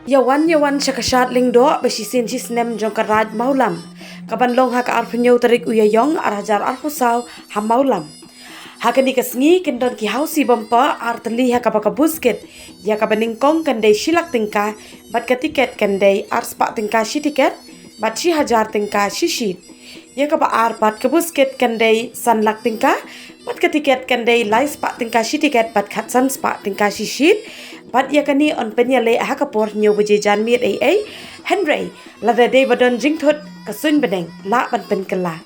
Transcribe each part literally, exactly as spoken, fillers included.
Ïa wan ïa wan sha ka shad lyngdoh ba shisien shisnem jong ka Raid Mawlam, ka ban long ha ka arphew hynñiew tarik u Ïaïong ar hajar arphew saw ha Mawlam. Ha kane ka sngi kin don ki housie bumper ar tylli ha kaba ka buskit ïa kaba nyngkong kan dei shi lak tyngka, bad ka tiket kan dei ar spah tyngka shi tiket, bad shi hajar tyngka shi shit. Ïa kaba ar pat ka buskit kan dei san lak tyngka, bad ka tiket kan dei lai spah tyngka shi tiket bad khatsan spah tyngka shi shit. Bad ïa kane yn pynïaleh ha ka por hynñiew baje janmiet ei ei. Hynrei lada dei ba don jingthut, ka suiñ bneng lah ban pynkylla.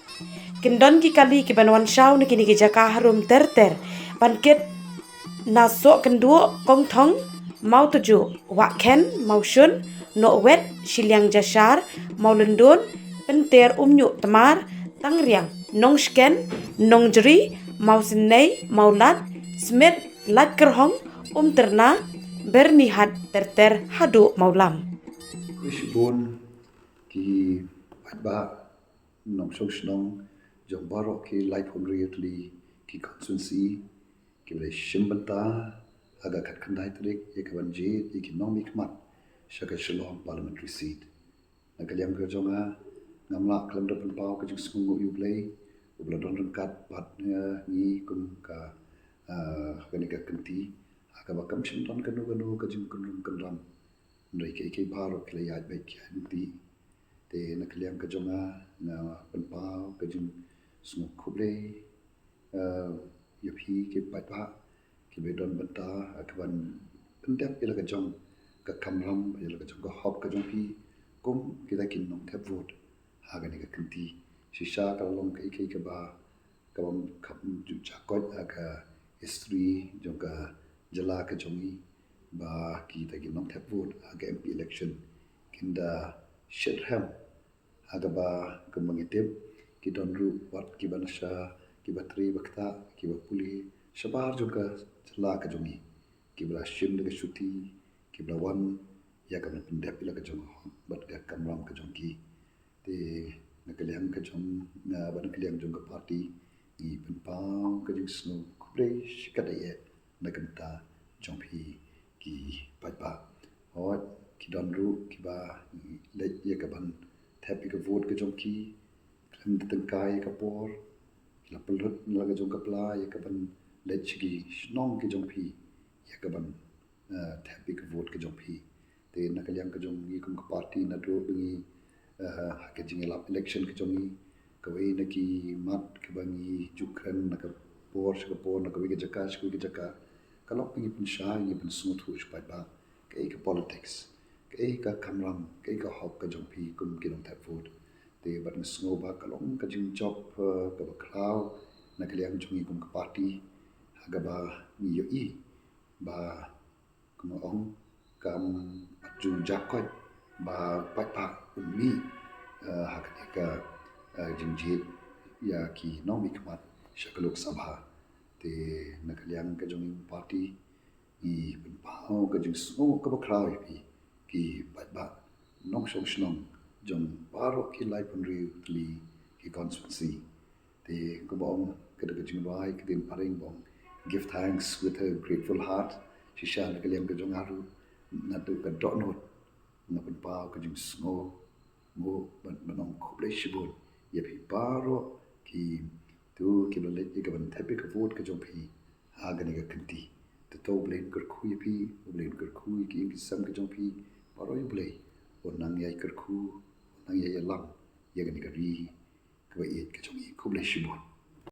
Kin don ki kali ki ban wan shaw na kine ki jaka harum ter ter, ban kit na Sohkynduh, Kongthong, Mawtaju, Wahkhen, Mawshun, Nohwet, Shiliang Jashar, Mawlyndon, Pynter, Umñiuh Tmar, Tangriang, Nongshken, Nongjri, Mawsynnei, Mawlad, Smit, Laitkyrhong, Umtyrna, Byrnihat ter ter haduh Mawlam. Khublei shibun ki paidbah nongshong shnong jong baroh ki laiphew hynriew tylli ki constituency kiba la shim bynta ha ka khatkhyndai tarik ïa ka ban jied ïa ki nongmihkhmat sha ka Shillong Parliamentary Seat. Na ka liang ka jong nga, ngam lah khlem da pynpaw ka jingsngewnguh ïa U Blei uba la don ryngkat bad, eh, ngi kum ka, eh, kane ka kynti, ha kaba kam shym don kano kano ka jingkynrum kynram. Hynrei kiei kiei baroh ki la ïaid beit ki ïaid ryntih. Te na ka liang ka jong nga, nga pynpaw ka jingsngew khublei, eh, ïa phi ki paidbah kiba don bynta, eh, ka ban pyndep ïa la ka jong ka kamram, ïa la ka jong ka hok ka jong phi kum kita ki nongthep vote ha kane ka kynti. Shisha ka la long kaei kaei kaba, kaba kham ju jakoit ha ka history jong ka jylla ka jong ngi, ba kita ki nongthep vote ha ka M P election kin da shit rhem, ha kaba, kumba ngi tip, ki don ruh wat kiba nongshong, kiba trei ba ktah, kiba pule shabar jong ka jylla ka jong ngi, kiba la shim da ka shuti, kiba la wan ïa ka ban pyndep ïa la ka jong ka hok bad ka kamram ka jong ki. Te na ka liang ka jong nga bad na ka liang jong ka party, ngi pynpaw ka jingsngew khublei shikatdei eh na ka bynta jong phi ki paidbah. Hooid, ki don ruh kiba leit ïa ka ban thep ïa ka vote ka jong ki khlem da tyngkai ïa ka por, ki la pynlut na la ka jong ka pla ïa ka ban leit sha ki shnong ki jong phi ïa ka ban, eh, thep ïa ka vote ka jong phi. Te na ka liang ka jong ngi kum ka party, naduh ba ngi, eh, ha ka jingïalap election ka jong ngi, kawei na ki mat kaba ngi ju kren na ka por sha ka por, na kawei ka jaka sha kawei ka jaka, ka long ba ngi pynshai, ngi pynsngewthuh sha paidbah kaei ka politics, kaei ka kamram, kaei ka hok ka jong phi kum ki nongthep vote. Te bad nga sngew ba ka long ka jingjop, eh, kaba khraw na ka liang jong ngi kum ka party, ha kaba ngi ïohi ba, kumba ong, kam ju jakoit ba paidbah un mih, eh, ha kane ka, eh, jingjied ïa ki nongmihkhmat sha ka Lok Sabha. Te na ka liang ka jong ngi party, ngi pynpaw ka jingsngew kaba khraw ïa phi ki paidbah nongshong shnong jong baroh ki laiphew hynriew tylli ki constituency. Te kumba ong ka da ka jingrwai ka dei phareng ba ong, "Give thanks with a grateful heart." Shisha na ka liang ka jong nga ruh, naduh ka dohnud nga pynpaw ka jingsngewnguh bad ban ong khublei shibun ïa phi baroh kito kiba la leit ïa ka ban thep ïa ka vote ka jong phi ha kane ka kynti. Te to U Blei un kyrkhu ïa phi, U Blei un kyrkhu ïa ki ïing ki sem ka jong phi baroh, ïa U Blei un nang ïai kyrkhu, un nang ïai ïalam ïa kane ka ri kaba ïeit ka jong ngi. Khublei shibun.